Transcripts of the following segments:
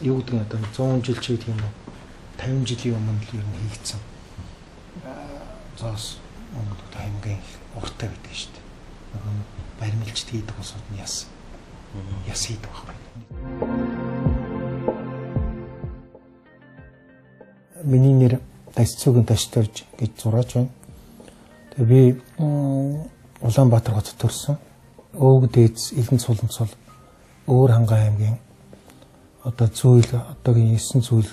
Юу гэдэг нь одоо 100 жил ч гэдэг юм уу 50 жилийн өмнө л ер нь хийгдсэн. Зоос Монгол хамгийн их уртай байдаг шүү дээ. Нөгөө баримлчд хийдэг улсууд нь яс хийдэг байхгүй. Миний нэр Дашцүгийн Дашдорж гэж зураач байна. Тэгээ би Улаанбаатар хотод төрсөн. Өвөг дээдс Элдэн Суланцул Өөр хангай аймгийн одоо зүйл одоогийн 9 зүйл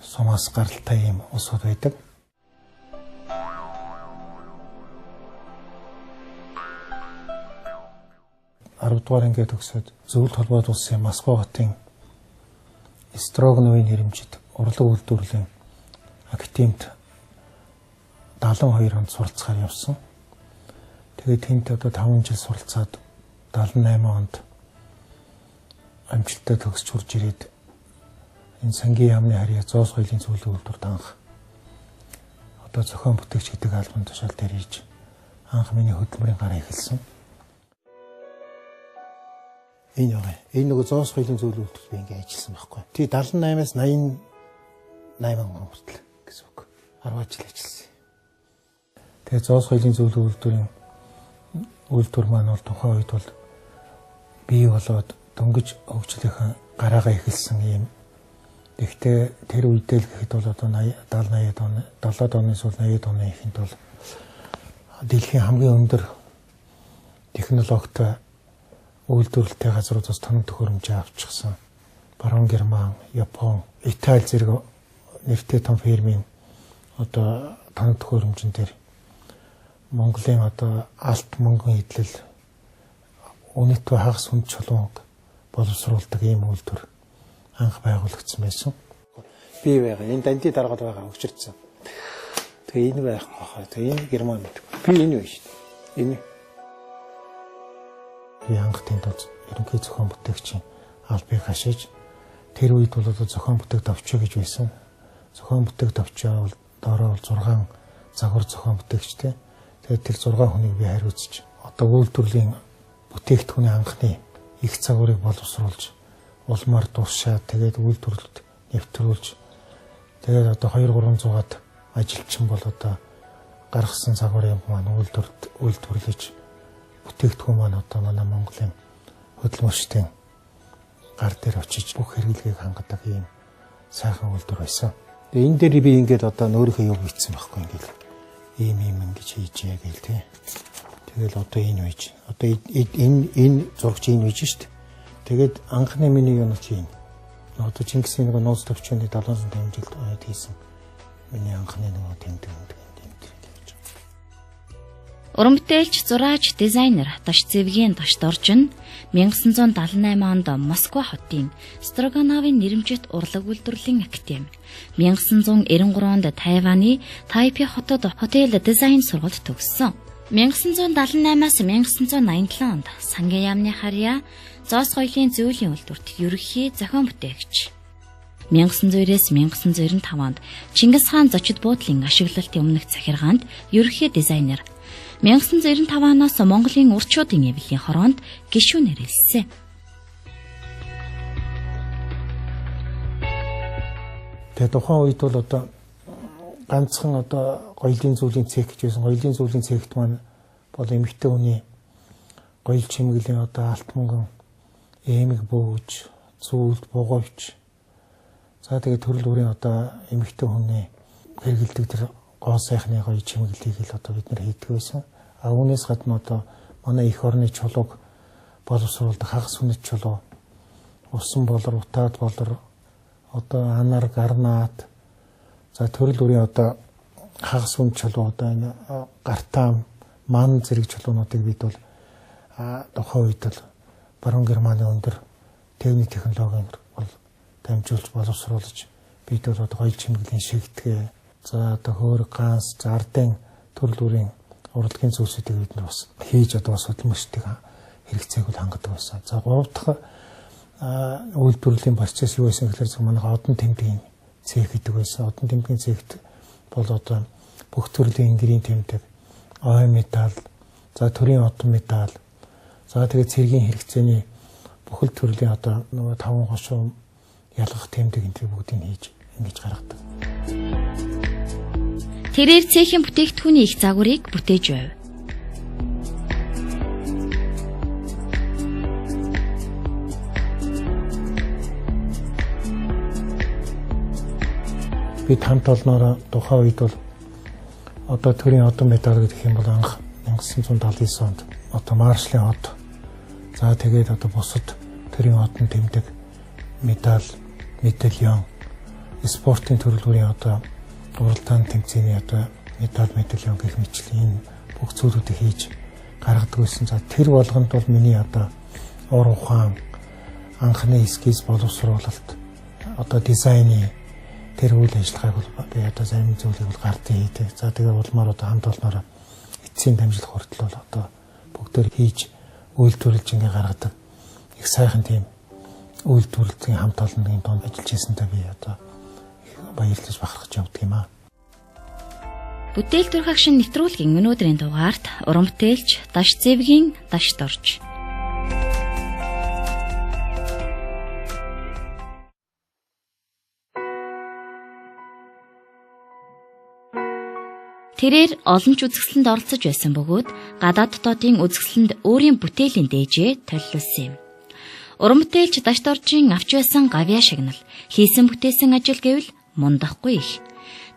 сумаас гаралтай ийм улсууд байдаг. Аравдугаар анги төгсөөд Зөвлөлт холбоот улсын Москва хотын Строгановын нэрэмжит урлаг үйлдвэрлэлийн академид 72 онд суралцахаар явсан. Тэгээд тэнд одоо 5 жил суралцаад 78 онд амжилттай төгсч хурж ирээд энэ сангийн яамны харьяа зоос соёлын зөвлөлийн үйлдвэрт анх одоо зохион бүтээгч гэдэг албан тушаал дээр ирж анх миний хөдөлмөрийн гараа эхэлсэн. Энэ байгаа. Энэ нөгөө зоос соёлын зөвлөлийн үйлдвэрт би ингээ ажилласан байхгүй. Тий 78-аас 88 он хүртэл гэсэн үг. 10 жил ажилласан. Тэгээ зоос соёлын зөвлөлийн үйлдвэрийн үйлдвэр маань бол тухайн үед бол бий болоод дөнгөж хөгжлийнхаа гараагаа эхэлсэн юм. Тэгэхдээ тэр үедээ л гэхэд бол одоо 70 80 он 70 оны сүүл 80 оны эхэнд бол дэлхийн хамгийн өндөр технологитой үйлдвэрлэлтэй газруудаас тоног төхөөрөмжөө авчихсан. Баруун Герман, Япон, Итали зэрэг нэртэй том фирмийн одоо тоног төхөөрөмжөн дээр Монголын одоо алт мөнгөн эдлэл үнэт хагас хүнд чулуунг боловсруулдаг ийм үйлдвэр анх байгуулагдсан байсан. Би байгаа. Энэ данди даргал байгаа өгчөрцөн. Тэгээ энэ байхгүй хаа. Тэгээ энэ Герман мэд. Би энэ байна шүү дээ. Энэ. Би анх тэнд бол ерөнхий зохион бүтээгчийн албыг хашиж тэр үед бол одоо зохион бүтээг товчоо гэж байсан. Зохион бүтээг товчоо бол доороо бол 6 загвар зохион бүтээгчтэй. Тэгээд тэр 6 хүнийг би хариуцж одоо үйлдвэрлэлийн бүтээгдэхүүний анхны их загварыг боловсруулж улмаар дуршаад тэгээд үйлдвэрлэлд нэвтрүүлж тэгээд одоо 2-300-аад ажилчин бол одоо гаргасан загварын маань үйлдвэрт үйлдвэрлэж бүтээгдэхүүн маань одоо манай Монголын хөдөлмөрчдийн гар дээр очиж бүх хэрэглэгийг хангадаг ийм сайхан үйлдвэр байсан. Тэгээд энэ дээр би ингээд одоо өөрийнхөө юм бичсэн байхгүй ингээд ийм ийм ингэж хийжээ гээл тий. Тэгэл одоо энэ байж. Одоо энэ зурагч энэ байж шүү дээ. Тэгээд анхны миний юу ч энэ. Одоо Чингисийн нөгөө нууц төвчөний 750 жилд ойд хийсэн миний анхны нөгөө тэмдэг гэж. Уран бүтээлч, зураач, дизайнер Дашцэвгийн Дашдорж нь 1978 онд Москва хотын Строгановын нэрэмжит урлаг үйлдвэрлэлийн академи, 1993 онд Тайваны Тайпи хотод хотел дизайн сургуульд төгссөн. 1978-аас 1987 онд Сангийн яамны харьяа зоос соёлын зөвлөлийн үйлдвэрт ерөнхий зохион бүтээгч. 1990-ээс 1995 онд Чингис хаан зочид буудлын ашиглалтын өмнөх захиргаанд ерөнхий дизайнер. 1995 оноос Монголын урчуудын эвлэлийн хороонд гишүүнээр элссэн. Тэгээ тухайн үед бол одоо ганцхан одоо гоёлын зүйлийн цех гэж байсан. Гоёлын зүйлийн цехт маань бол эмэгтэй хүний гоёл чимэглэлийн одоо алт мөнгөн эмэг бөөж, зүйлд буговч. За тэгээ төрөл бүрийн одоо эмэгтэй хүний хэрэглэдэг тэр гоо сайхны гоё чимэглэлийг л одоо бид нар хийдэг байсан. А үүнээс гадна одоо манай эх орны чулууг боловсруулдаг хагас хүнэт чулуу, усан болор, утаад болор, одоо анар, гарнаат, за төрөл бүрийн одоо хагас хүнд чулуу, одоо энэ гартаа, ман зэрэг чулуунуудыг бид бол тухайн үед бол Баруун Германы өндөр техник технологийн бол дамжуулж боловсруулж бид бол одоо гоёл чимэглэлийн шигтгэ, за одоо хөөр, ганс, за ардын төрөл бүрийн урлагийн зүйлсүүдийг бид нар бас хийж одоо бас хөдөлмөрчдийг хэрэгцээг бол хангадаг байсан. За гурав дахь үйлдвэрлэлийн процесс юу байсан гэхээр зөв манай одон тэмдгийн цех гэдэг байсан. Одон тэмдгийн цехт бол одоо бүх төрлийн энгэрийн тэмдэг, ой металл, за төрийн одон металл, за тэгээд цэргийн хэрэгцээний бүхэл төрлийн одоо нөгөө таван хошуу, ялгах тэмдэг энэ бүгдийг хийж ингэж гаргадаг. Тэрээр цехийн бүтээгдэхүүний их загварыг бүтээж байв. Бид хамт олноороо тухайн үед бол одоо төрийн одон медаль гэх юм бол анх 1979 онд одоо Маршалын хот, за тэгээд одоо бусад төрийн одон тэмдэг медаль, медальон, спортын төрөл бүрийн одоо уралдаан тэмцээний одоо медаль, медальон гэх мэтчлийн энэ бүх зүйлүүдийг хийж гаргадаг байсан. За тэр болгонд бол миний одоо ур ухаан, анхны эскиз боловсруулалт, одоо дизайны тэр үйл ажиллагааг бол би одоо зарим зүйлийг бол гартын хийдэг. За тэгээ улмаар одоо хамт олноороо эцсийн дамжлах хүртэл бол одоо бүгдээр хийж үйлдвэрлэж ингээ гаргадаг. Их сайхан тийм үйлдвэрлэлийн хамт олонны донд ажиллаж байсантай би одоо их баярлаж бахархаж явдаг юм аа. Бүтээл төрхөгш нэвтрүүлгийн өнөөдрийн дугаарт уран бүтээлч Даш Зэвгийн Даш Дорж. Тэрээр олон ч үзэсгэлэнд оролцож байсан бөгөөд гадаад дотоодын үзэсгэлэнд өөрийн бүтээлийн дээжээ толилуулсан юм. Уран бүтээлч Даш Доржийн авч байсан гавьяа шагнал, хийсэн бүтээсэн ажил гэвэл мундахгүй их.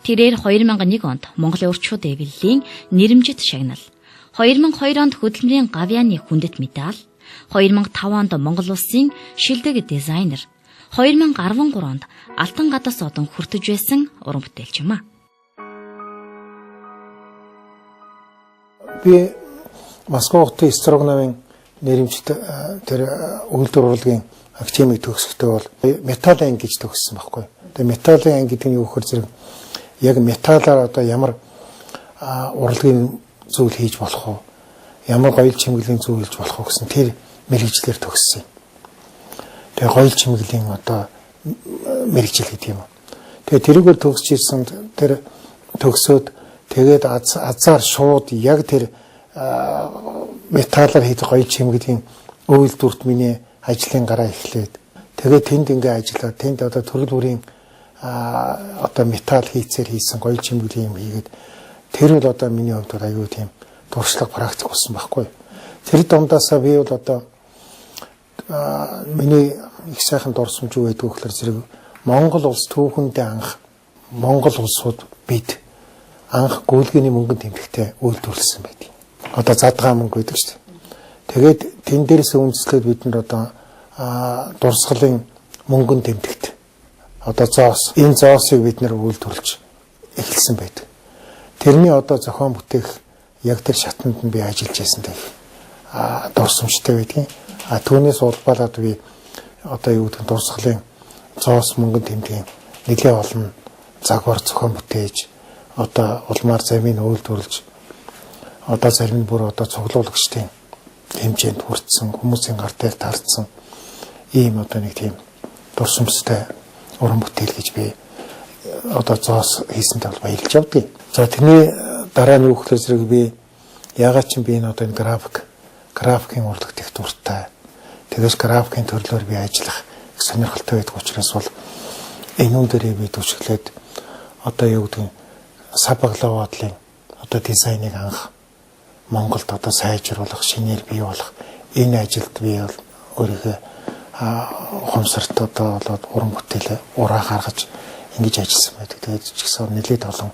Тэрээр 2001 онд Монголын өрчхүүд дэвлэлийн нэрэмжит шагнал, 2002 онд хөдөлмөрийн гавьяаны хүндэт медаль, 2005 онд Монгол улсын шилдэг дизайнер, 2013 онд Алтан гадас одон хүртэж байсан уран бүтээлч юм а. Би Москва хотын Строгановын нэрэмжит тэр үйлдвэр урлагийн академик төгсөхдөө бол металл анги гэж төгссөн байхгүй. Тэгээ металлын анги гэдэг нь юу гэхээр зэрэг яг металлаар одоо ямар урлагийн зүйл хийж болох вэ? Ямар гоёл чимэглэлийн зүйл хийж болох вэ гэсэн тэр мэргэжлээр төгссөн. Тэгээ гоёл чимэглэлийн одоо мэргэжил гэдэг юм. Тэгээ тэрүүгээр төгсөж ирсэн тэр төгсөөд тэгээд азар шууд яг тэр металлаар хийдэг гоёл чимэглэлийн үйлдвэрт миний ажлын гараа эхлээд тэгээд тэнд ингээ ажиллаад тэнд одоо төрөл бүрийн одоо металл хийцээр хийсэн гоёл чимэглэлийн юм хийгээд тэр бол одоо миний хувьд бол аюу тийм туршлага практик болсон байхгүй. Тэр дундаасаа би бол одоо миний их сайхан дурсамж юу байдаг гэхээр зэрэг Монгол улс түүхэндээ анх Монгол улсууд бид анх гүйлгээний мөнгөн тэмдэгтээ үйлдвэрлэсэн байдаг. Одоо задгаа мөнгө байдаг шүү дээ. Тэгээд тэн дээрээс үндэслээд бид нар одоо дурсгалын мөнгөн тэмдэгт одоо зоос, энэ зоосыг бид нар үйлдвэрлэж эхэлсэн байдаг. Тэрний одоо зохион бүтээх яг тэр шатанд нь би ажиллаж байсан дэх дурсамжтай байдгийн. А түүнээс улбалаад би одоо юу гэдэг нь дурсгалын зоос мөнгөн тэмдгийн нэлээ олон загвар зохион бүтээж одоо улмаар замыг үйлдвэрлэж одоо зарим нь бүр одоо цуглуулагчдын хэмжээнд хүртсэн, хүмүүсийн гар дээр таарсан ийм одоо нэг тийм дурсамжтай уран бүтээл гэж би одоо зоос хийсэнтэй бол баярлж явдаг. За тэрний дараа нь юу гэхээр зэрэг би ягаад ч би энэ одоо энэ графикийн урлагт их дуртай. Тэгээс графикийн төрлөөр би ажиллах их сонирхолтой байдаг учраас бол энэ үн дээрээ би түвшиглээд одоо юу гэдэг нь сабаглаа бодлын одоо дизайныг анх Монголд одоо сайжруулах, шинээр бий болох энэ ажилд би бол өөрийгөө ухамсарт одоо болоод уран бүтээлээ ураа гаргаж ингэж ажилласан байдаг. Тэгээд ч гэсэн нэлээд олон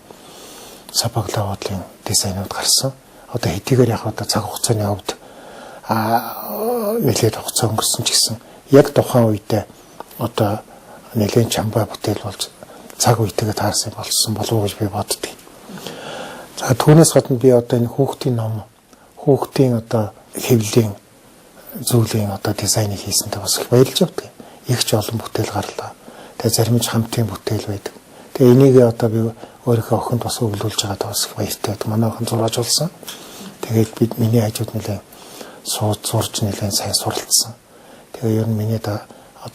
сабаглаа бодлын дизайнууд гарсан. Одоо хэдийгээр яг одоо цаг хугацааны хувьд нэлээд хугацаа өнгөрсөн ч гэсэн яг тухайн үедээ одоо нэлээд чамбай бүтээл болж цаг үетэйгээ таарсан болсон болов уу гэж би боддог. За түүнээс гадна би одоо энэ хүүхдийн ном, хүүхдийн одоо хэвлэлийн зүйлийн одоо дизайныг хийсэнтэй бас их баярлж явдаг. Их ч олон бүтээл гарлаа. Тэгээ зарим ч хамтын бүтээл байдаг. Тэгээ энийг одоо би өөрийнхөө охинд бас өвлүүлж байгаад бас их баяртай байдаг. Манай охин зураажуулсан. Тэгээд бид миний хажууд нэлээд сууж сурч нэлээд сайн суралцсан. Тэгээ ер нь миний одоо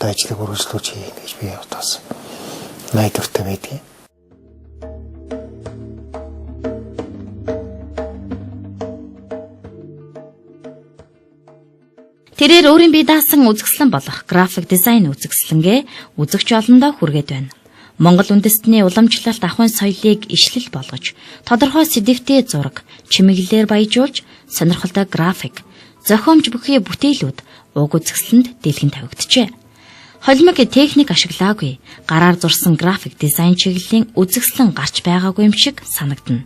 ажлыг үргэлжлүүлж хийнэ гэж би одоо бас найдвартай байдгийг. Тэрээр өөрийн бие даасан үзэсгэлэн болох график дизайн үзэсгэлэнгээ үзэгч олондоо хүргээд байна. Монгол үндэстний уламжлалт ахуйн соёлыг ишлэл болгож, тодорхой сэдэвтэй зураг, чимэглэлээр баяжуулж, сонирхолтой график, зохиомж бүхий бүтээлүүд уг үзэсгэлэнд дэлгэн тавигджээ. Холимог техник ашиглаагүй, гараар зурсан график дизайн чиглэлийн үзэсгэлэн гарч байгаагүй юм шиг санагдана.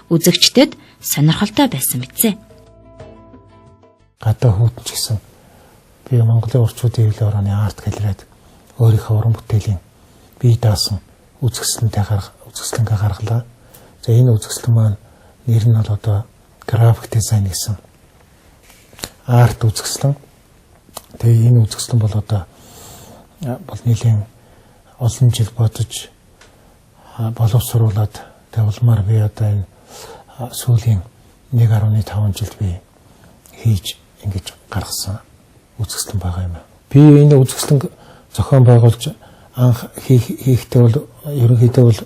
Үзэгчдэд сонирхолтой байсан мэдсэ. Гадаа хүүтэн ч гэсэн би Монголын урчуудын хэвлэл орооны арт галерейд өөрийнхөө уран бүтээлийн бие даасан үзэсгэлэнгээ гаргалаа. За энэ үзэсгэлэн маань нэр нь бол одоо график дизайн гэсэн арт үзэсгэлэн. Тэгээ энэ үзэсгэлэн бол одоо бол нэлээн олон жил бодож боловсруулад тэгээ улмаар би одоо энэ сүүлийн 1.5 жилд би хийж ингэж гаргасан үзэсгэлэн байгаа юм. Би энэ үзэсгэлэн зохион байгуулж анх хийхдээ бол ерөнхийдөө бол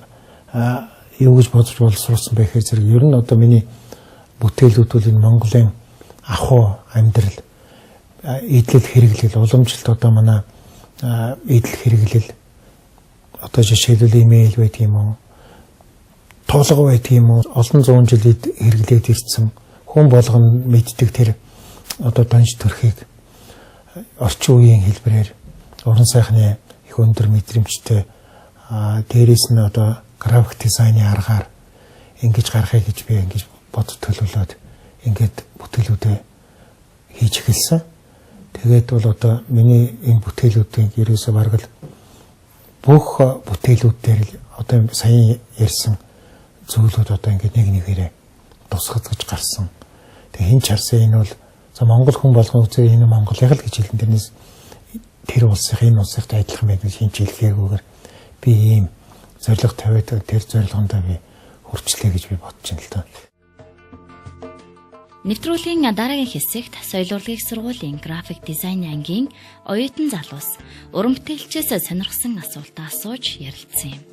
юу гэж бодож боловсруулсан бэ гэхээр зэрэг ер нь одоо миний бүтээлүүд бол энэ Монголын ахуй амьдрал, эдлэл хэрэглэл, уламжлалт одоо манай эдлэл хэрэглэл, одоо жишээлбэл имэйл байдаг юм уу, тулга байдаг юм уу, олон зуун жил хэрэглээд ирсэн хүн болгон мэддэг тэр одоо данж төрхийг орчин үеийн хэлбэрээр уран сайхны их өндөр мэдрэмжтэй, дээрээс нь одоо график дизайны аргаар ингэж гаргахыг гэж би ингэж бод төлөвлөөд ингээд бүтээлүүдээ хийж эхэлсэн. Тэгээд бол одоо миний энэ бүтээлүүдийн ерөөсөө бараг л бүх бүтээлүүд дээр л одоо саяхан ярьсан зүйлүүд одоо ингээд нэг нэгээрээ тусгаж гарсан. Тэг хэн ч харсан энэ бол за Монгол хүн болгон үзээ энэ Монголыг л гэж хэлэн, тэрнээс тэр улсынх энэ улсынхтай адилхан байдаг хэн ч хэлэхгүйгээр би ийм зорилго тавиад тэр зорилгондоо би хүрчлээ гэж би бодож байна л да. Нэвтрүүлгийн дараагийн хэсэгт соёл урлагийн сургуулийн график дизайн ангийн оюутан залуус уран бүтээлчээс сонирхсан асуултаа асууж ярилцсан юм.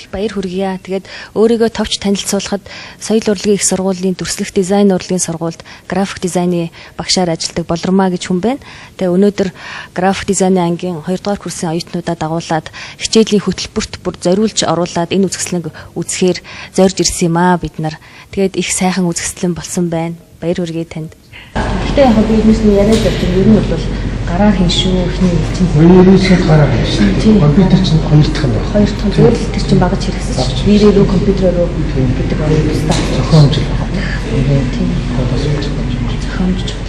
Их баяр хүргье. Тэгээд өөрийгөө товч танилцуулахад соёл урлагийн их сургуулийн дүрслэх дизайн урлагийн сургуульд график дизайны багшаар ажилладаг Болормаа гэж хүн байна. Тэгээд өнөөдөр график дизайны ангийн 2 дугаар курсын оюутнуудаа дагуулад хичээлийн хөтөлбөрт бүр зориулж оруулаад энэ үзэсгэлэнг үзэхээр зорж ирсэн юм аа бид нар. Тэгээд их сайхан үзэсгэлэн болсон байна. Баяр хүргэе танд. Гэхдээ яг би эднээс нь яриад явж байгаа. Ер нь бол гараар хийн шүү, эхний ээлжинд. Хоёроос гараар хийн шүү. Компьютер чинь хоёр дахь нь байна. Хоёр дахь нь зүгээр л тэр чинь багаж хэрэгсэж шүү. Биерээ компьютерөөрөө гэдэг оюун тусдаа. Зохиомж байна. Тийм. Зохиомж.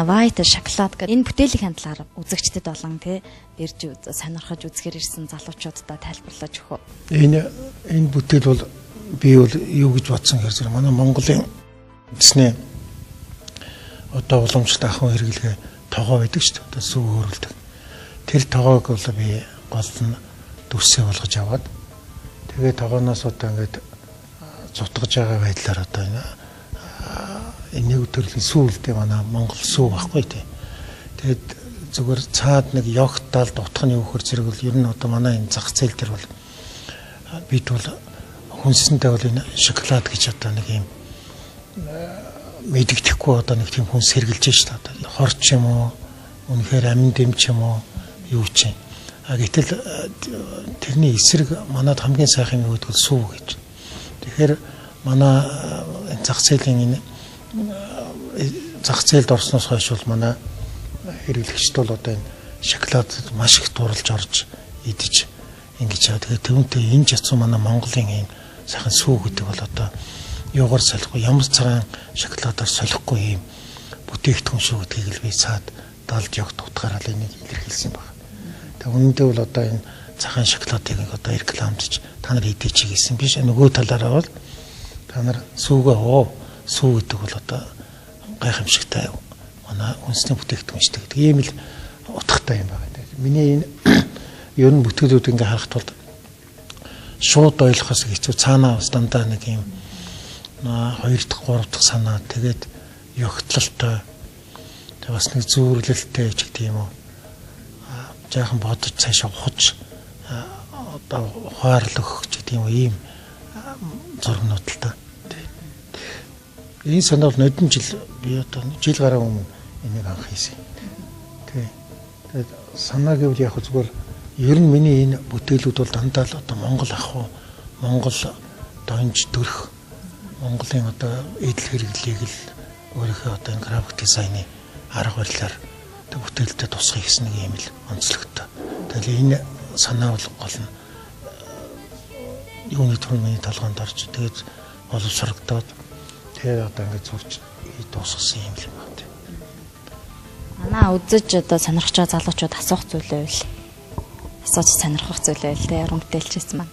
White шоколад гэдэг энэ бүтээлийн талаар үзэгчдэд болон тий ирж сонирхож үзэхэр ирсэн залуучуудаа тайлбарлаж өгөө. Энэ бүтээл бол би бол юу гэж бодсон гэхээр зэрэг манай Монголын үндэсний одоо уламжлалт ахуйн хэрэглэгээ тогоо байдаг шүү дээ. Одоо сүү хөөрөлдөг. Тэр тогоог бол би гол нь дүрсээ болгож аваад тэгээ тогооноос одоо ингээд зутгаж байгаа байдлаар одоо энэ нэг төрлийн сүүлдээ манай Монгол сүү байхгүй тий. Тэгээд зүгээр цаад нэг ёгт далд утга нь юу гэхээр зэрэг бол ер нь одоо манай энэ зах зээл дээр бол бид бол хүнсэндээ бол энэ шоколад гэж одоо нэг юм мэдэгдэхгүй одоо нэг тийм хүнс хэрглэж шүү дээ. Одоо хор ч юм уу, үнэхээр амин дэм ч юм уу, юу ч юм. А гэтэл тэрний эсрэг манад хамгийн сайхан юм гэдэг бол сүү гэж. Тэгэхээр манай зах зээлийн энэ зах зээлд орсноос хойш бол манай хэрэглэгчд бол одоо энэ шоколадд маш их дурлж орж идэж ингэж яа. Тэгээд түүнтэй энэ жацсан манай Монголын энэ сайхан сүү гэдэг бол одоо юугаар солихгүй, ямар цагаан шоколадаар солихгүй юм бүтээгдэхүүн шүү гэдгийг л би цаад далд явт утгаараа л энийг илэрхийлсэн байна. Тэгээд үнэндээ бол одоо энэ цагаан шоколадыг одоо рекламдж та нар идээч гэсэн биш. Нөгөө талаараа бол та нар сүүгээ уу, сүү гэдэг бол одоо гайхамшигтай манай үндэсний бүтээгдэхүүн шүү дээ гэдэг ийм л утгатай юм байна. Миний энэ ер нь бүтээлүүд ингээ харахад бол шууд ойлгохоос хэцүү. Цаанаа бас дандаа нэг юм хоёр дахь, гурав дахь санаа, тэгээд ёгтлолтой, Тэгээ бас нэг зүүрлэлтэй ч гэдэг юм уу. Жаахан бодож цаашаа ухаж одоо ухаарлах ч гэдэг юм уу ийм зургнууд л та. Энэ санаа бол нодон жил би одоо жил гараа өмнө энийг анх хийсэн. Тий. Тэгээд санаа гэвэл яг зүгээр ер нь миний энэ бүтээлүүд бол дандаа л одоо Монгол ах уу, Монгол донж төрх, Монголын одоо эдэл хэрэглээг л өөрийнхөө одоо энэ график дизайны арга барилаар бүтээлдээ тусгах гэсэн нэг юм л онцлогтой. Тэгэл энэ санаа бол гол нь юуны түрүү миний толгойд орж тэгээд боловсрогдоод тэгээд одоо ингээд зурж дуусгасан юм л байна. Манай үзэж одоо сонирхож байгаа залуучууд асуух зүйл байвал асууж сонирхох зүйл байвал тэ уран бүтээлчээс маань.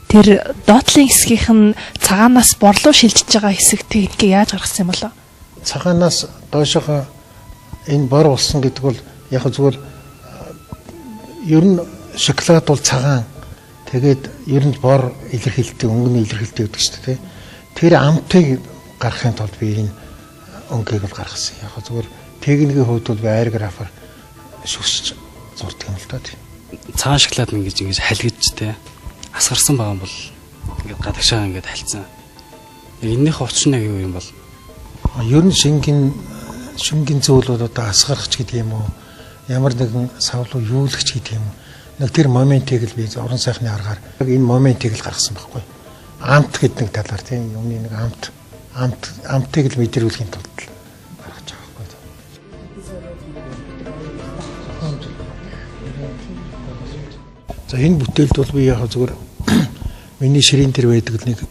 Тэр доотлын хэсгийнх нь цагаанаас борлоо шилжиж байгаа хэсэг техникийг яаж гаргасан юм болоо? Цагаанаас доошоо энэ бор болсон гэдэг бол яг зүгээр ер нь шоколад бол цагаан тэгээд ер нь бор илэрхийлдэг, өнгөний илэрхийлдэг гэдэг шүү дээ. Тэр амтыг гаргахын тулд би энэ өнгийг бол гаргасан. Яг зүгээр техникийн хувьд бол би аэрографаар шүсч зурдаг юм л да. Цагаан шоколад ингэж халигдж тэ асгарсан байгаа юм бол ингээд гадагшаа ингээд хальцсан. Яг энэнийхээ учир нь юу юм бол? Ер нь шингэн зүйл бол одоо асгарах ч гэдэг юм уу, ямар нэгэн савлуу юулагч гэдэг юм уу. Нэг тэр моментийг л би орон сайхны аргаар яг энэ моментийг л гаргасан байхгүй. Амт гэдэг нэг талаар тийм юмны нэг амтыг л мэдрүүлэхийн тулд гаргаж байгаа байхгүй. За энэ бүтээлд бол би яг зүгээр миний ширээн дээр байдаг нэг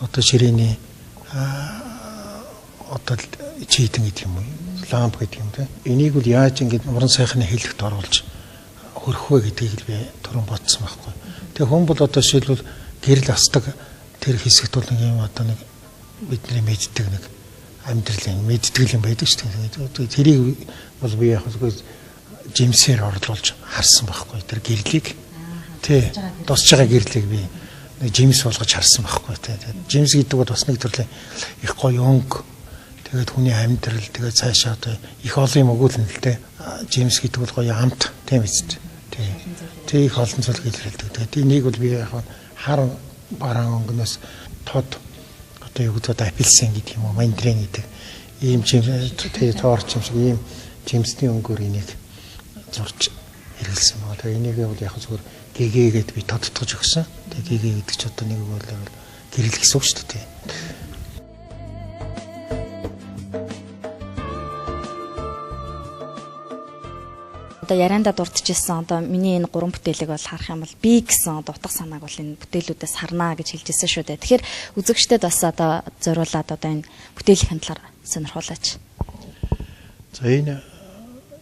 одоо ширээний одоо чийдэн гэдэг юм уу, ламп гэдэг юм тийм. Энийг бол яаж ингэж уран сайхны хэллэгт оруулж хөрөх вэ гэдгийг л би түрүүн бодсон байхгүй. Тэгээ хүн бол одоо жишээлбэл гэрэл асдаг тэр хэсэгт бол нэг юм одоо нэг бидний мэддэг нэг амьдралын мэдтгэл юм байдаг шүү дээ. Тэрийг бол би яг зүгээр жимсээр орлуулж харсан байхгүй. Тэр гэрлийг тий тусч байгаа гэрлийг би нэг жимс болгож харсан байхгүй тий. Жимс гэдэг бол бас нэг төрлийн их гоё өнгө. Тэгээд хүний амьдрал тэгээд цаашаа одоо их олон юм өгүүлнэ л дээ. Жимс гэдэг бол гоё амт тийм биз дээ. Тий их олон зүйл илэрхийлдэг. Тэгээд энийг бол би яг хар бараан өнгөнөөс тод одоо юу гэдэг апельсин гэдэг юм уу, мандарин гэдэг ийм жимс тий тоорч юм шиг ийм жимсний өнгөөр энийг зурж хэрэглэсэн байна. Тэгээд энийг бол яг зүгээр гэгээгээд би тодтогч өгсөн. Тэгээд гэгээ гэдэг чи одоо нэг бол гэрэл гэсэн үг шүү дээ. Одоо яриандаа дурдчихсан одоо миний энэ гурван бүтээлийг бол харах юм бол би гэсэн одоо утга санааг бол энэ бүтээлүүдээс харнаа гэж хэлжсэн шүү дээ. Тэгэхээр үзэгчдэд бас одоо зориулаад одоо энэ бүтээлийн талаар сонирхуулаач. За энэ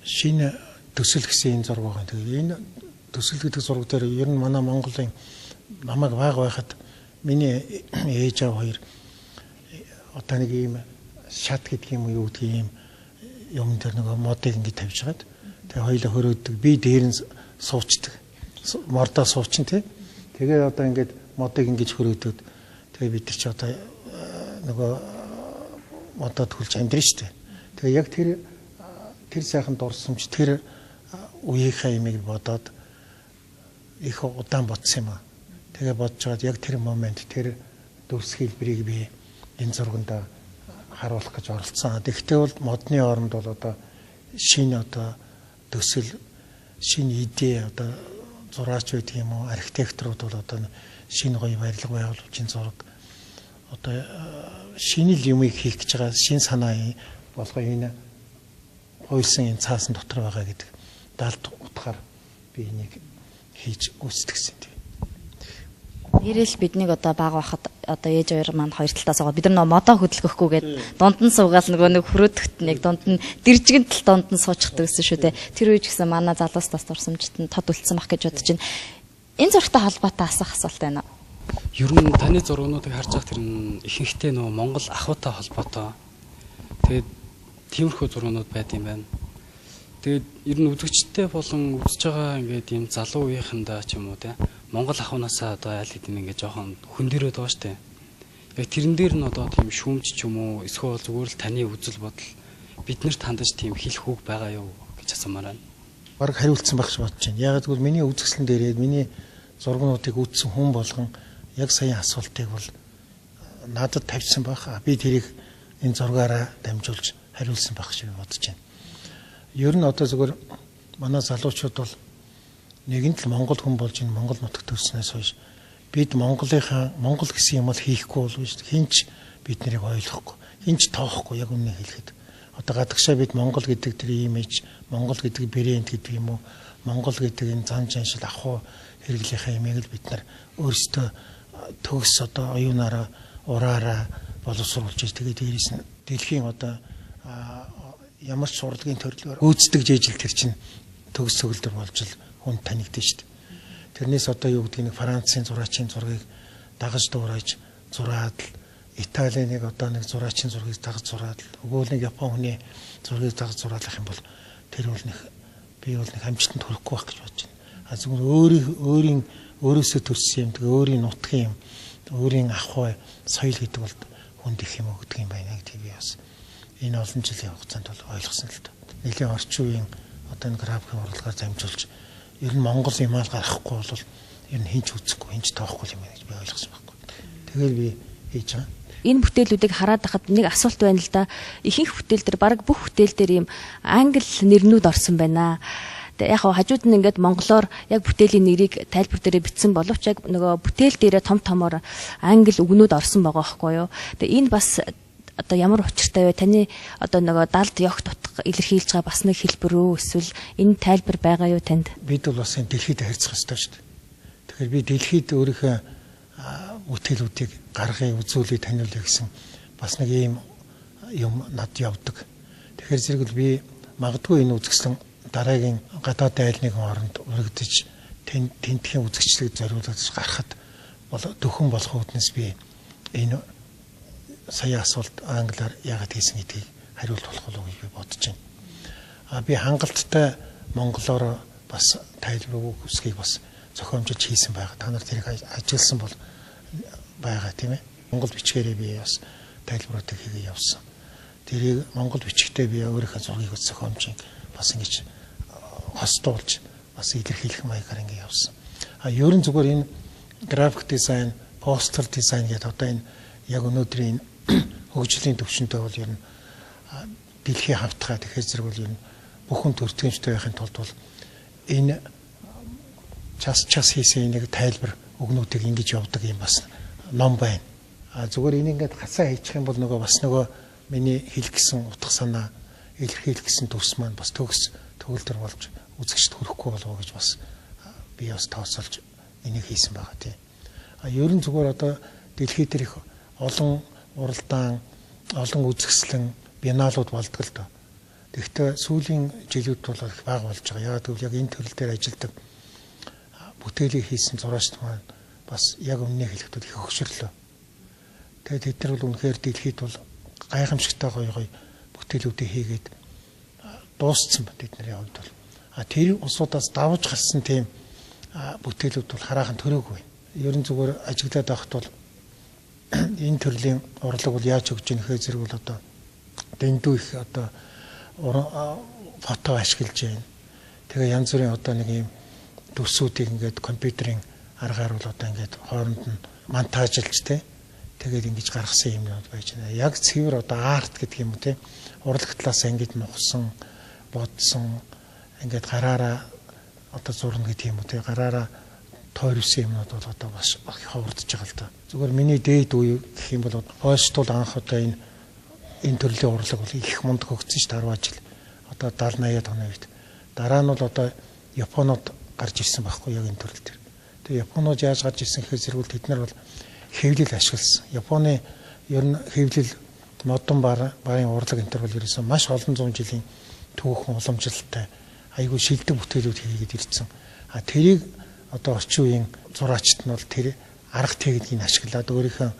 шинэ төсөл гэсэн энэ зураг байгаа. Тэгээд энэ төсөл гэдэг зураг дээр ер нь манай Монголын намайг бага байхад миний ээж аав хоёр одоо нэг ийм шат гэдэг юм уу юу гэдэг ийм юм дээр нэг модыг ингэ тавьж хагаад тэгээ хоёлаа хөрөөдөг. Би дээр нь суучдаг. Мордоо суучин тий. Тэгээ одоо ингээд модыг ингэж хөрөөдөд тэгээ бид нар чи одоо нөгөө модоо түлж амьдрын штэ. Тэгээ яг тэр сайхан дурсамж тэр үеийнхээ имийг бодоод их удаан бодсон юм аа. Тэгээ бодож байгаад яг тэр момент тэр дүрс хэлбэрийг би энэ зурганд харуулах гэж оролцсон. Тэгэхдээ бол модны оронд бол одоо шинэ одоо төсөл, шинэ идея одоо зураач байдаг юм уу, архитекторууд бол одоо шинэ гоё барилга байгууламжийн зураг одоо шинэ л юмыг хийх гэж байгаа шинэ санаа болгоо энэ хуйлсан энэ цаасан дотор байгаа гэдэг далд утгаар би энийг хийж гүйцэтгэсэн тийм. Нэрэл биднийг одоо бага байхад одоо ээж хоёр маань хоёр талдаа суугаад бид нар нөгөө модоо хөдөлгөхгүйгээд дунд нь суугаал нөгөө нэг хөрөөдөхт нэг дунд нь дэржигэн тал дунд нь суучдаг гэсэн шүү дээ. Тэр үеч гэсэн манай залуус бас дурсамжт нь тод үлдсэн байх гэж бодож байна. Энэ зурагтай холбоотой асуух асуулт байна уу? Ер нь таны зургнуудыг харж байх тэр нь ихэнхдээ нөгөө Монгол ахуйтай холбоотой. Тэгээд тиймэрхүү зургнууд байд юм байна. Тэгээд ер нь үзэгчтэй болон үзэж байгаа ингээд ийм залуу үеийнхэндээ ч юм уу те Монгол ахуйнаасаа одоо аль хэдийн ингээд жоохон хөндөрөөд байгаа штэ. Яг тэрэн дээр нь одоо тийм шүүмж ч юм уу эсвэл зүгээр л таны үзэл бодол Биднэрт хандаж тийм хэлэх үг байгаа юу гэж асуумаар байна. Бараг хариулсан байх гэж бодож байна. Яагаад гэвэл миний үзэсгэлэн дээрээ миний зургнуудыг үзсэн хүн болгон яг саяын асуултыг бол надад тавьсан байх. Би тэрийг энэ зургаараа дамжуулж хариулсан байх гэж бодож байна. Ер нь одоо зөвхөн манай залуучууд бол нэгэнт л Монгол хүн болж энэ Монгол нутагт төрснөөс хойш бид Монголынхаа Монгол гэсэн юм бол хийхгүй болов шүү дээ. Хинч бид нарыг ойлгохгүй, хинч тоохгүй яг үннийг хэлэхэд. Одоо гадагшаа бид Монгол гэдэг тэр имиж, Монгол гэдэг брэнд гэдэг юм уу, Монгол гэдэг энэ зан чаншил ахуй хэрэглийнхаа имийг л бид нар өөрсдөө төгс одоо оюунаараа, ураараа боловсруулж иж тэгээд дээрээс нь дэлхийн одоо ямар ч урлагийн төрлөөр гүйцэтгэж жижил тэр чинь төгс төгөлдөр болж л хүн танигдэн шүү дээ. Тэрнээс одоо юу гэдгийг нэг Францын зураачийн зургийг дагаж дуурайж зураад л, Италийн нэг одоо нэг зураачийн зургийг дагаж зураад л, өгөөл нэг Япон хүний зургийг дагаж зураалах юм бол тэр бол нэг би бол нэг амжилтанд хүрэхгүй байх гэж бодож байна. А зөвхөн өөрөөсөө төрсөн юм, тэгээ өөрийн нутгийн юм, өөрийн ахуй, соёл гэдэг бол хүнд их юм өгдөг юм байна гэдгийг би бас энэ олон жилийн хугацаанд бол ойлгосон л доо. Нэлийн орчин үеийн одоо энэ графикийн урлагаар дамжуулж ер нь Монгол юмал гаргахгүй бол ер нь хинч үзэхгүй, хинч тоохгүй юм байна гэж би ойлгосон байхгүй. Тэгэл би хийж байгаа. Энэ бүтээлүүдийг хараад байхад нэг асуулт байна л да. Ихэнх бүтээл дээр бараг бүх бүтээл дээр ийм англи нэрнүүд орсон байна. Тэгээ яг хажууд нь ингээд монголоор яг бүтээлийн нэрийг тайлбар дээрээ бичсэн боловч яг нөгөө бүтээл дээрээ том томоор англи үгнүүд орсон байгаа байхгүй юу. Тэгээ энэ бас одоо ямар учиртай вэ? Таны одоо нөгөө далд ёгт утга илэрхийлж байгаа бас нэг хэлбэр үү? Эсвэл энэ тайлбар байгаа юу танд? Бид бол бас энэ дэлхийд харьцах ёстой шүү дээ. Тэгэхээр би дэлхийд өөрийнхөө бүтээлүүдийг гаргая, үзүүлье, таниулъя гэсэн бас нэг ийм юм над явдаг. Тэгэхээр зэрэг би магадгүй энэ үзэсгэлэн дараагийн гадаад айл нэгэн оронд үргэлдэж тентхийн үзэгчлэг зориулж гарахад бол дөхөн болох үүднээс би энэ сая асуулт англиар яагаад хийсэн гэдгийг хариулт болох болов уу гэж би бодож байна. А би хангалттай монголоор бас тайлбар үсгийг бас зохиомжиж хийсэн байгаа. Та нар тэрийг ажилласан бол байгаа тийм ээ. Монгол бичгээрээ би бас тайлбаруудыг хийгээ явсан. Тэрийг монгол бичгтээ би өөрийнхөө зургийг зохиомжийн бас ингэж хостуулж бас илэрхийлэх маягаар ингэ явсан. А ерөн зүгээр энэ график дизайн, постер дизайн гэдэг одоо энэ яг өнөөдрийн хөгжлийн төвшөнтэй бол ер нь дэлхийн хавтгай тэгэхээр зэрэг бол ер нь бүхэн төртгөмжтэй байхын тулд бол энэ час хийсэн нэг тайлбар өгнүүдийг ингэж явдаг юм бас ном байна. А зүгээр энэ ингээд гацаа хийчих юм бол нөгөө бас нөгөө миний хэлэх гэсэн утга санаа илэрхийлэх гэсэн дүрс маань бас төгс төгөлдөр болж үзэгчд хүрэхгүй болов уу гэж бас би бас тооцоолж энийг хийсэн байгаа тийм. А ер нь зүгээр одоо дэлхий дээр их олон уралдаан, олон үзэсгэлэн биеналууд болдог л доо. Тэгэхдээ сүүлийн жилүүд бол их бага болж байгаа. Яагаад гэвэл яг энэ төрөл дээр ажилладаг бүтээлийг хийсэн зураач маань бас яг өмнө хэлэхэд их хөгшөрлөө. Тэгээд тэд нар бол үнэхээр дэлхийд бол гайхамшигтай гоё гоё бүтээлүүдийг хийгээд дууссан ба тэдний хувьд бол. А тэр улсуудаас давж гарсан тийм бүтээлүүд бол хараахан төрөөгүй. Ер нь зүгээр ажиглаад байхад бол энэ төрлийн урлаг бол яаж өгч ийнэ гэхээр зэрэг бол одоо дэндүү их одоо фото ашиглаж байна. Тэгээ янз бүрийн одоо нэг юм дүрсүүдийг ингээд компьютерийн аргаар бол одоо ингээд хооронд нь монтажлж тэ тэгээд ингэж гаргасан юмнууд байж байна. Яг цэвэр одоо арт гэдэг юм уу те урлаг талаас ингэж нухсан, бодсон ингээд гараараа одоо зурна гэдэг юм уу те гараараа тойрсон юмнууд бол одоо бас ховордож байгаа л да. Зүгээр миний дээд үе гэх юм бол Польшд бол анх одоо энэ төрлийн урлаг бол их мундаг хөгжсөн шүү дээ 10 жил. Одоо 70 80-аад оны үед. Дараа нь бол одоо Японууд гарч ирсэн байхгүй яг энэ төрөл төр. Тэгээ Японууд яаж гарч ирсэн гэхээр зэрэг тэд нар бол хэвлэл ашигласан. Японы ер нь хэвлэл модон барын урлаг энэ төр бол ерөөсөн маш олон зуун жилийн түүхэн уламжлалтай айгүй шилдэг бүтээлүүд хийгээд ирсэн. А тэрийг одоо орчин үеийн зураачт нь бол тэр арга техникийг ашиглаад өөрийнхөө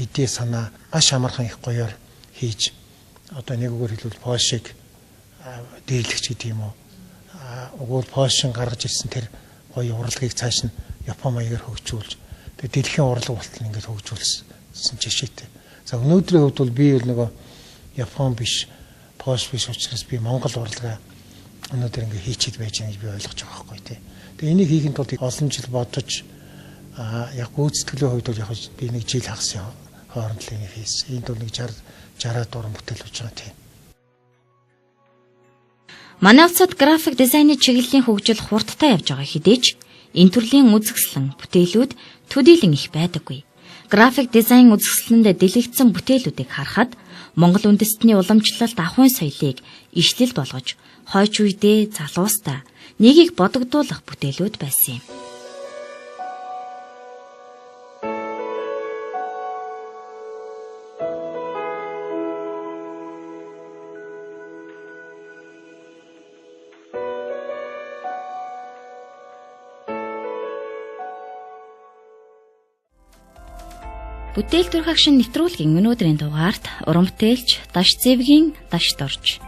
идея санаа маш амархан их гоёор хийж одоо нэг үгээр хэлбэл Польшийг дээрлэгч гэдэг юм уу. Угуул Польшин гаргаж ирсэн тэр гоё урлагийг цааш нь Япон маягаар хөгжүүлж тэгээ дэлхийн урлаг болтол ингээд хөгжүүлсэн жишээтэй. За өнөөдрийн хувьд бол би бол нөгөө Япон биш, Польш биш учраас би Монгол урлагаа өнөөдөр ингээ хийчихэд байж байгаа гэж би ойлгож байгаа байхгүй тий. Тэгээ энийг хийхин тулд олон жил бодож яг гүйцэтгэлийн хувьд бол яг би нэг жил хагас хооронд л энийг хийсэн. Энд бол нэг 60 60 уран бүтээл болж байгаа тий. Манай улсад график дизайны чиглэлийн хөгжил хурдтай явж байгаа хэдий ч энэ төрлийн үзэсгэлэн бүтээлүүд төдийлөн их байдаггүй. График дизайн үзэсгэлэнд дэлгэцсэн бүтээлүүдийг харахад Монгол үндэстний уламжлалт ахуйн соёлыг ишлэл болгож хойч үедээ залуустай нэгийг бодогдуулах бүтээлүүд байсан юм. Бүтээл төрхагшин нэвтрүүлгийн өнөөдрийн дугаарт уран бүтээлч Дашцэвгийн Дашдорж.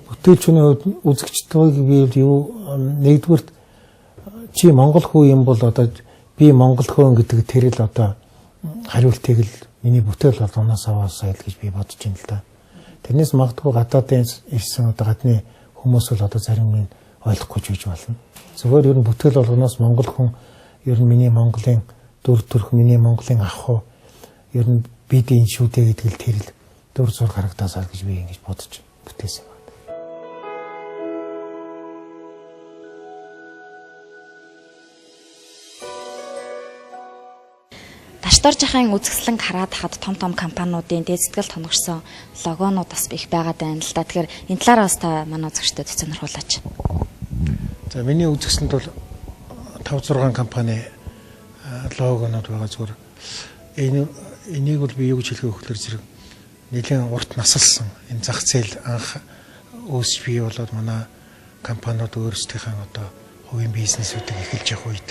Бүтээлчний хувьд үзэгчдийг би юу нэгдүгürt чи монгол хүү юм бол одоо би монгол хүн гэдэг тэр л одоо хариултыг л миний бүтээл болгоноос аваасаа л гэж би бодож байна л да. Тэрнээс магадгүй гадаадын ирсэн одоо гадны хүмүүс бол одоо зарим нь ойлгохгүй ч гэж болно. Зүгээр ер нь бүтээл болгоноос монгол хүн ер нь миний Монголын дүр төрх, миний Монголын ах уу ер нь бид энэ шүү дээ гэдэг л тэр л дүр зур харагдаасаа гэж би ингэж бодож бүтээсэн байна. Дашдоржийнхын үзэсгэлэнг хараад хахад том том компаниудын дээд сэтгэл тоногшсон логонууд бас их байгаад байна л да. Тэгэхээр энэ талаараа бас та манай үзэгчдэд сонирхуулаач. За миний үзэсгэлэнд бол 5 6 компани логонууд байгаа. Зүгээр энийг бол би юу гэж хэлэх вэ гэхээр зэрэг нэлээд урт насалсан энэ зах зээл анх үүсч бий болоод манай компаниуд өөрсдийнхээ одоо хувийн бизнесүүдийг эхэлж явах үед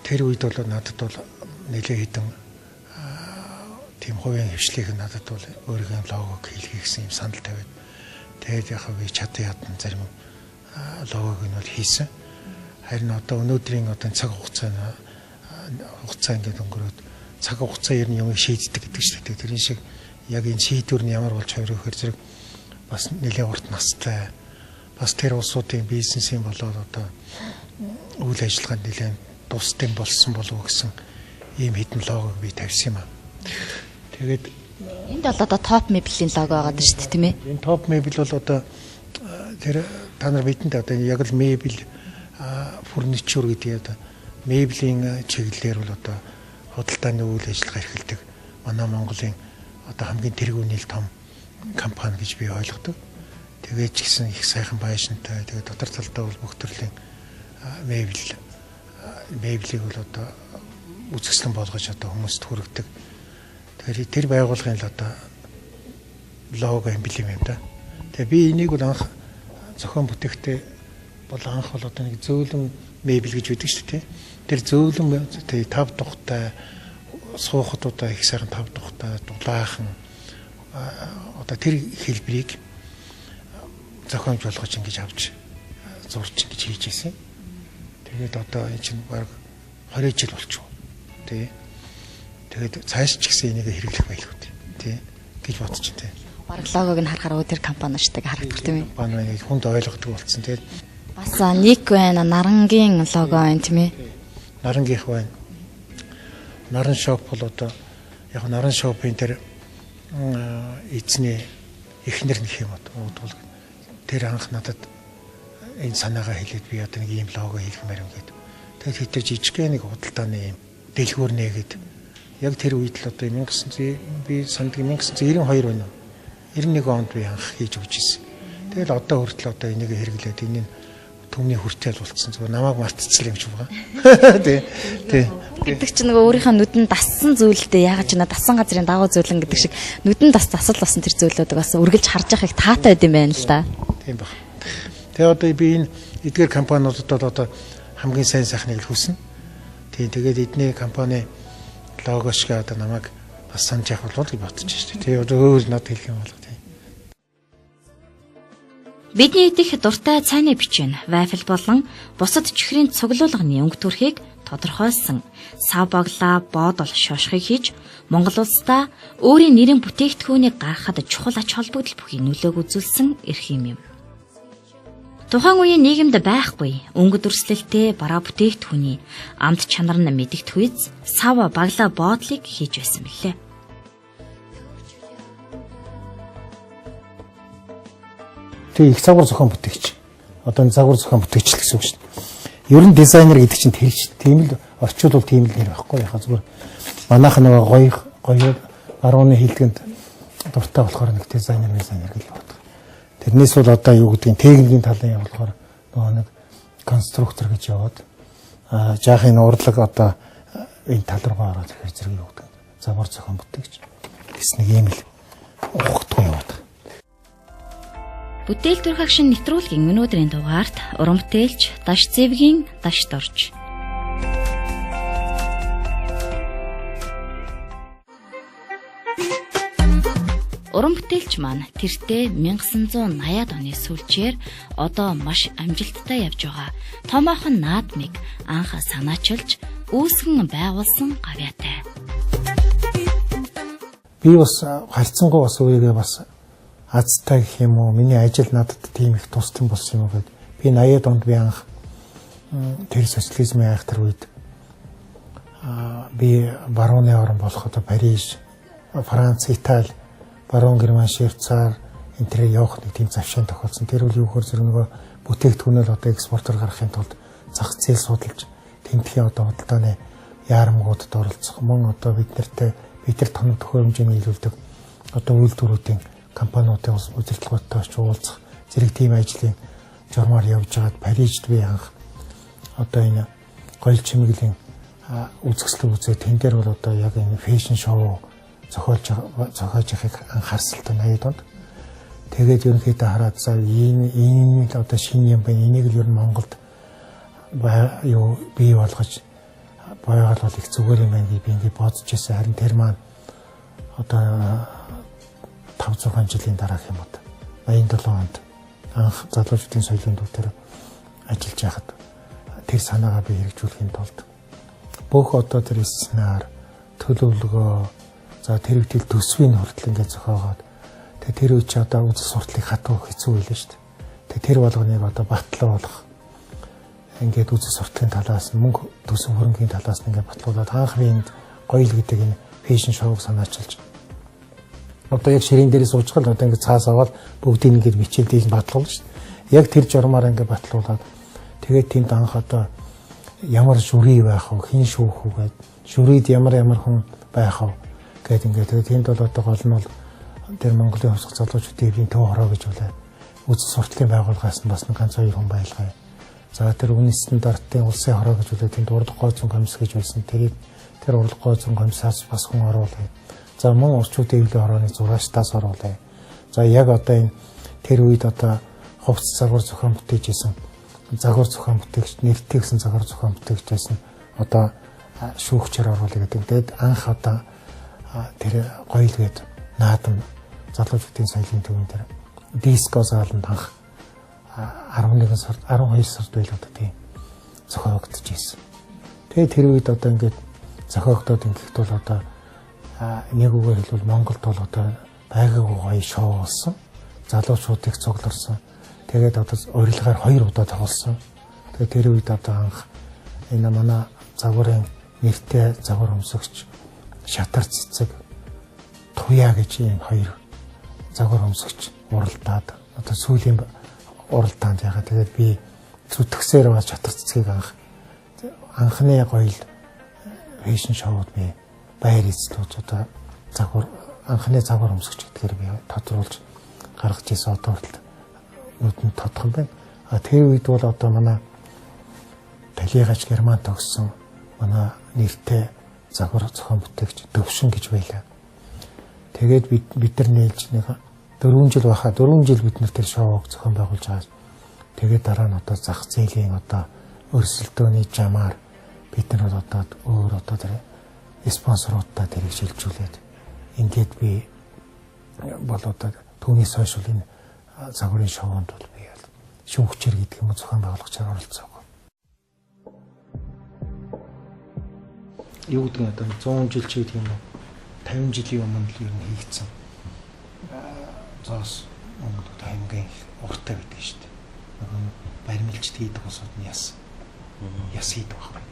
тэр үед бол надад бол нэлээд хэдэн тийм хувийн хвшлийг надад бол өөрийнхөө логог хийлгэе гэсэн юм санал тавиад тэгээд яг би чадан ядан зарим логог нь бол хийсэн. Харин одоо өнөөдрийн одоо цаг хугацаа ингээд өнгөрөөд цаг хугацаа ер нь юмыг шийддэг гэдэг шүү дээ. Тэрэн шиг яг энэ шийдвэр нь ямар болж хувирах гэхээр зэрэг бас нэлээд урт настай бас тэр улсуудын бизнесийн болоод одоо үйл ажиллагаанд нэлээд тусдсан болсон болов уу гэсэн ийм хэдэн логог би тавьсан юм аа. Тэгээд энд бол одоо топ мебелийн лого байгаа даа шүү дээ, тийм ээ. Энэ топ мебель бол одоо тэр та нар бидэнд одоо яг л мебель фурничер гэдэг одоо мебелийн чиглэлээр бол одоо худалдааны үйл ажиллагаа эрхэлдэг манай Монголын одоо хамгийн тэргүүний том компани гэж би ойлгодог. Тэгээд ч гэсэн их сайхан байшинтай. Тэгээд дотор талдаа бол бүх төрлийн мебелийг бол одоо үзэсгэлэн болгож одоо хүмүүст хүргэдэг. Тэгэхээр тэр байгууллагын л одоо лого эмблем юм да. Тэгээ би энийг бол анх зохион бүтээхдээ бол анх бол одоо нэг зөөлөн мебель гэж байдаг шүү дээ. Тэр зөөлөн тэгээ тав тухтай суухад одоо их сайхан тав тухтай дулаахан одоо тэр хэлбэрийг зохиомж болгож ингэж авч зурч ингэж хийж ирсэн. Тэгээд одоо энэ чинь баг 20 жил болчихов. Тий. Тэгээд цааш ч гэсэн энийг хэрэглэх байлгүй тий гэж бодож байна тий. Бараг логог нь харахаар тэр компани шдэг харагдах тийм ээ. Компани нэг хүнд ойлгодог болсон тий. Бас ник байна, нарангийн лого байна тийм ээ. Нарангийнх байна. Наран шоп бол одоо яг наран шопын тэр эзний эхнэр нэх юм одоо тэр анх надад энэ санаагаа хэлээд би одоо нэг ийм лого хийлгэмээр юм гээд. Тэгээд хэдэж жижигхэн нэг худалдааны ийм дэлгүүр нээгээд яг тэр үед л одоо 1900 би санддаг 1992 байна. 91 онд би анх хийж өгч ирсэн. Тэгэл одоо хүртэл одоо энийг хэрэглээд энэ түмний хүртэл болцсон. Зүгээр намайг мартцсан юм шиг байгаа. Тий. Тий. Гэдэг чинь нөгөө өөрийнхөө нүдэнд дассан зүйлдээ яагаад ч нэ дассан газрын дагуу зүйлэн гэдэг шиг нүдэн дас засал болсон тэр зүйлүүдийг бас үргэлж харж явах их таатай байд юм байна л да. Тийм баг. Тэгээ одоо би энэ эдгээр компаниудад бол одоо хамгийн сайн сайхныг л хүснэ. Тийм тэгээд эдний компани лого шиг одоо намайг бас санаж явах болов гэж бодож байна шүү дээ. Тэгээ одоо өөр надад хэлэх юм бол тийм. Бидний идэх дуртай цайны бичэн, вафл болон бусад чихрийн цуглуулганы өнгө төрхийг тодорхойлсон сав баглаа боодол шошгыг хийж Монгол улсдаа өөрийн нэрийн бүтээгдэхүүнийг гаргахад чухал ач холбогдол бүхий нөлөөг үзүүлсэн эрх юм. Тухайн үеийн нийгэмд байхгүй өнгө дүрслэлтэй бараа бүтээгдэхүүний амт чанар нь мэдэгдэх үз сав баглаа боодлыг хийж байсан мөлий. Тэгээ их загвар зохион бүтээгч. Одоо энэ загвар зохион бүтээгч л гэсэн үг шүү дээ. Ер нь дизайнер гэдэг чинь тэр чинь тийм л орчуулвал тийм л нэр байхгүй яхаа зүгээр манайх нөгөө гоё гоё барууны хэллэгэнд дуртай болохоор нэг дизайнер гэж боддог. Тэрнээс бол одоо юу гэдгийг техникийн талын болохоор нөгөө нэг конструктор гэж яваад жаахын урлаг одоо энэ тал руугаа ороод ирэхээр зэрэг юу гэдэг загвар зохион бүтээгч гэсэн нэг юм л ухагдгүй яваад. Бүтээл төрх агшин нэвтрүүлгийн өнөөдрийн дугаарт уран бүтээлч Даш Зэвгийн Дашт орж. Уран бүтээлч маань тэртээ 1980-ад оны сүүлчээр одоо маш амжилттай явж байгаа томоохон наадмыг анх санаачилж үүсгэн байгуулсан гавьяатай. Би бас харьцангуй бас өөрийгөө бас азтай гэх юм уу, миний ажил надад тийм их тусдан болсон юм уу гэд. Би 80-ад онд би анх тэр социализмын айхтар үед би барууны орн болох одоо Париж, Франц, Итали, баруун Герман, Швейцар энэ тэрээр явах нэг тийм завшаан тохиолдсон. Тэр үл юу хөр зэрэг нөгөө бүтээгдэхүүнээ л одоо экспортоор гаргахын тулд зах зээл судалж тэмдгийн одоо худалдааны яармгуудад оролцох, мөн одоо бид нартай бид нар тоног төхөөрөмжийг нийлүүлдэг одоо үйлдвэрүүдийн компаниудын удирдлагуудтай очиж уулзах зэрэг тийм ажлын журмаар явж байгаад Парижд би анх одоо энэ гоёл чимэглэлийн үзэсгэлэн үзээ тэн дээр бол одоо яг энэ fashion show зохиож явахыг анх харсан л 80-ад онд. Тэгээд ерөнхийдөө хараад за энэ л одоо шинэ юм байна. Энийг л ер нь Монголд юу бий болгож байгуул бол их зүгээр юм байна гэж би ингэ бодож байсан. Харин тэр маань одоо 5-6 жилийн дараах юм уу 87 онд анх залуучуудын соёлын төв дээр ажиллаж байхад тэр санаагаа би хэрэгжүүлэхийн тулд бүх одоо тэр сценар, төлөвлөгөө, за тэр үеийн төсвийн хүртэл ингээд зохиогоод тэгээ тэр үе чи одоо үзэл суртлыг хатуу хэцүү байлаа шүү дээ. Тэгээ тэр болгоныг одоо батлуулах ингээд үзэл суртлын талаас нь мөнгө төсөв хөрөнгийн талаас нь ингээд батлуулаад анх би энд гоёл гэдэг энэ fashion show-г санаачилж одоо яг ширээн дээр сууж гал одоо ингээд цаас аваад бүгдийг ингээд бичээд дийж батлуулна шүү дээ. Яг тэр журмаар ингээд батлуулаад тэгээд тэнд анх одоо ямар жюри байх вэ, хэн шүүх үү гээд жюрид ямар ямар хүн байх вэ гээд ингээд тэгээд тэнд бол одоо гол нь бол тэр Монголын хувьсгал залуучуудын хэвийн төв хороо гэж үлээ. Үзэл суртлын байгууллагаас нь бас нэг ганц хоёр хүн байлгаа. За тэр үнэт стандартын улсын хороо гэж үлээ тэнд урлаг гоо зүйн комисс гэж байсан. Тэрийг тэр урлаг гоо зүйн комиссаас бас хүн оруулаа. За мөн орчуудын эвлэлийн хорооны зураачдаас оруулаа. За яг одоо энэ тэр үед одоо хувцас загвар зохион бүтээж исэн загвар зохион бүтээгч, нэртэй гэсэн загвар зохион бүтээгч байсан одоо шүүгчээр оруулаа гэдэг. Тэгээд анх одоо тэр гоёл гээд наадам залуучуудын соёлын төвөн дээр диско зааланд анх 11 сард 12 сард байл одоо тийм зохиогдож исэн. Тэгээд тэр үед одоо ингээд зохиогдоод ингэхэд бол одоо нэг үгээр хэлбэл Монголд бол одоо байгаагүй гоё шоу болсон. Залуучуудыг цугларсан. Тэгээд одоо урилгаар 2 удаа тоглосон. Тэгээд тэр үед одоо анх энэ манай загварын нэртэй загвар өмсөгч Шатар цэцэг Туяа гэж ийм хоёр загвар өмсөгч уралдаад одоо сүүлийн уралдаанд ягаа тэгээд би зүтгэсээр бас Шатар цэцгийг анхны гоёл fashion show-д би байр эзлүүлж одоо загвар анхны загвар өмсөгч гэдгээр би тодруулж гаргаж ирсэн одоо хүртэл нүдэнд тодхон байна. А тэр үед бол одоо манай Талигач Герман тогссон манай нэртэй загвар зохион бүтээгч Төвшин гэж байлаа. Тэгээд бид нар нээлж нэг 4 жил байхаа 4 жил бид нар тэр шоуг зохион байгуулж байгаа. Тэгээд дараа нь одоо зах зээлийн одоо өрсөлдөөний жамаар бид нар бол одоо өөр одоо тэр спонсоруудтай тэрийг шилжүүлээд ингээд би бол одоо түүнээс хойш бол энэ загварын шоунд бол би шүүгчээр гэдэг юм уу зохион байгуулагчаар оролцоог. юу гэдэг нь одоо 100 жил ч гэдэг юм уу 50 жилийн өмнө л ер нь хийгдсэн зоос Монголд хамгийн их уртаа байдаг шүү дээ. Нөгөө баримлчд хийдэг усууд нь яс хийдэг байхгүй.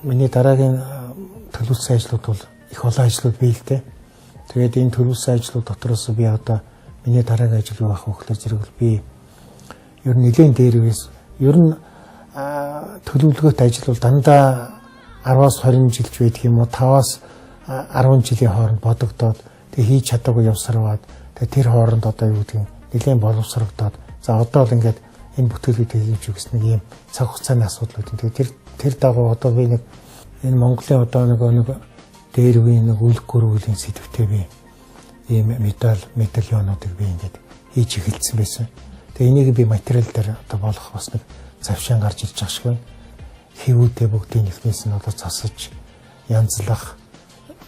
Миний дараагийн төлөвлөсөн ажлууд бол их олон ажлууд бий л дээ. Тэгээд энэ төлөвлөсөн ажлууд дотроос би одоо миний дараагийн ажил юу байх вэ гэхээр зэрэг би ер нь нэлээд дээр үес ер нь төлөвлөгөөт ажил бол дандаа 10-аас 20 жилч байдаг юм уу 5-аас 10 жилийн хооронд бодогдоод тэг хийж чадаагүй явсарваад тэг тэр хооронд одоо юу гэдэг нь нэлээд боловсрогдоод за одоо л ингээд энэ бүтээлүүдийг хийж өгсөн нэг юм цаг хугацааны асуудал үү. Тэгээд тэр дагуу одоо би нэг энэ Монголын одоо нэг дээр үеийн нэг үлг гөрвөлийн сэдвтэй би ийм медаль медальонуудыг би ингээд хийж эхэлсэн байсан. Тэгээ энийг би материал дээр одоо болох бас нэг завшаан гарч ирж байгаа шиг байна. Хэвүүдээ бүгдийг эхнээс нь одоо засаж, янзлах,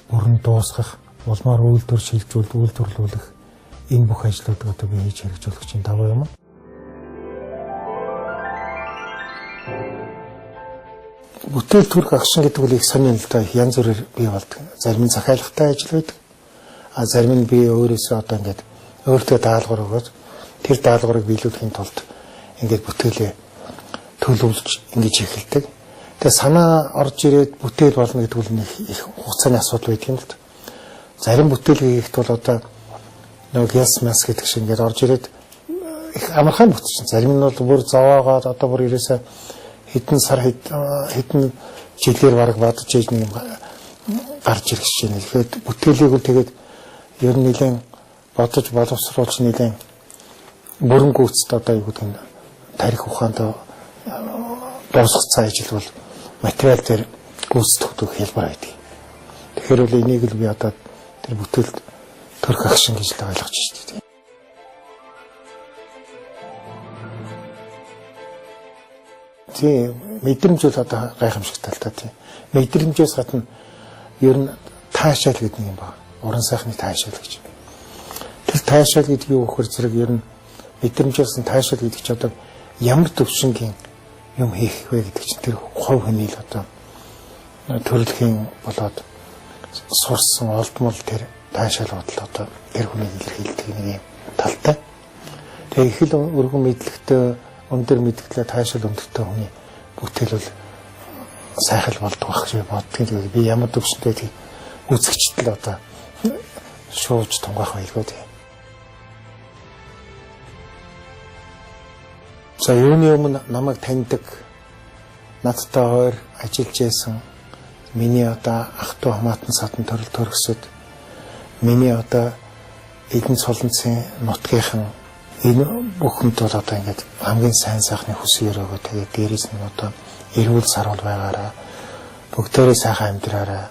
бүрэн дуусгах, улмаар үйлдвэр шилжүүлэх, үйлдвэрлүүлэх энэ бүх ажлуудыг одоо би хийж хэрэгжүүлэх чинь дагуу юм. Бүтээл төрөх агшин гэдэг бол их сонин л доо, янз бүрээр бий болдог. Зарим нь захиалгатай ажил байдаг. А зарим нь би өөрөөсөө одоо ингээд өөртөө даалгавар өгөөд тэр даалгаврыг биелүүлэхийн тулд ингээд бүтээлээ төлөвлөж ингэж эхэлдэг. Тэгээ санаа орж ирээд бүтээл болно гэдэг бол их хугацааны асуудал байдаг юм л да. Зарим бүтээл хийхэд бол одоо нөгөө яс мас гэдэг шиг ингээд орж ирээд их амархан бүтчихэн. Зарим нь бол бүр зовоогоод одоо бүр ерөөсөө хэдэн сар хэдэн жилээр бараг бодож ийж нэг юм гарч ирэх чинь. Тэгэхээр бүтээлийг бол тэгээд ер нь нэлээд бодож боловсруулж нэлээд бүрэн гүйцэд одоо юу гэдэг нь тарих ухаанд дуусгацсан ажил бол материал дээр гүйцэтгэх хэлбэр байдаг. Тэгэхээр бол энийг л би одоо тэр бүтээлд төрөх агшин гэж л ойлгож байна. Тийм, мэдрэмж бол одоо гайхамшигтай л та тийм. Мэдрэмжээс гадна ер нь таашаал гэдэг нэг юм байна. Уран сайхны таашаал гэж. Тэр таашаал гэдэг юу гэхээр зэрэг ер нь мэдрэмжээс нь таашаал гэдэг чинь одоо ямар төвшингийн юм хийх вэ гэдэг чинь тэр хувь хүний л одоо төрөлхийн болоод сурсан олдмол тэр таашаал бодол одоо тэр хүнийг илэрхийлдэг нэг юм талтай. Тэгээ их л өргөн мэдлэгтэй өндөр мэдгэлээ таашаал өндөртэй хүний бүтээл бол сайхан болдог байх гэж боддог. Би ямар төвшөнтэй тийм үзэгчд л одоо шууж тунгаах байлгүй тийм. За юуны өмнө намайг таньдаг, надтай ойр ажиллаж байсан миний одоо ах トゥ хамаатан садан төрөл төрөсөд миний одоо эдэн цолонцын нутгийнхан энэ бүхэнд бол одоо ингээд хамгийн сайн сайхны хүсэл өрөөгөө тэгээд дээрээс нь одоо эрүүл саруул байгаараа бүгдээрээ сайхан амьдраараа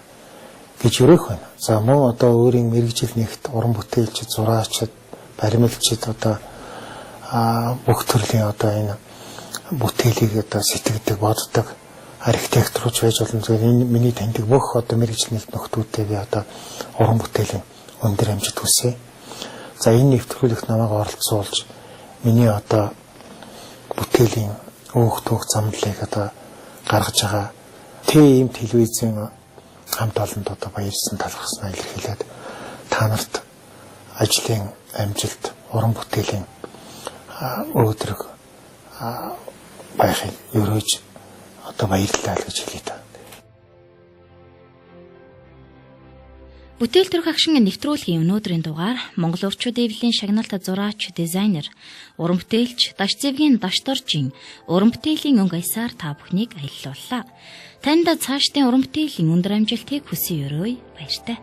гэж өрөөх байна. За мөн одоо өөрийн мэргэжил нэгт уран бүтээлчид, зураачид, баримлчид одоо бүх төрлийн одоо энэ бүтээлийг одоо сэтгэдэг, боддог архитекторч байж болно. Тэгэхээр энэ миний таньдаг бүх одоо мэргэжил нэгт нөхдүүдтэй би одоо уран бүтээлийн өндөр амжилт хүсье. За энэ нэвтрүүлэгт намайг оролцуулж миний одоо бүтээлийн өөх түүх замдлыг одоо гаргаж байгаа тийм телевизийн хамт олонд одоо баярлсан талархснаа илэрхийлээд та нарт ажлын амжилт, уран бүтээлийн өөдрөг байхыг өрөөж одоо баярлалаа л гэж хэлье та. Бүтээл төрөх агшин нэвтрүүлгийн өнөөдрийн дугаар Монгол Өвчүүд Эвлийн шагналт зураач, дизайнер, уран бүтээлч Дашцэвгийн Дашдоржийн уран бүтээлийн өнгө аясаар та бүхнийг аяллууллаа. Танд цаашдын уран бүтээлийн өндөр амжилтыг хүсье өрөөе. Баяртай.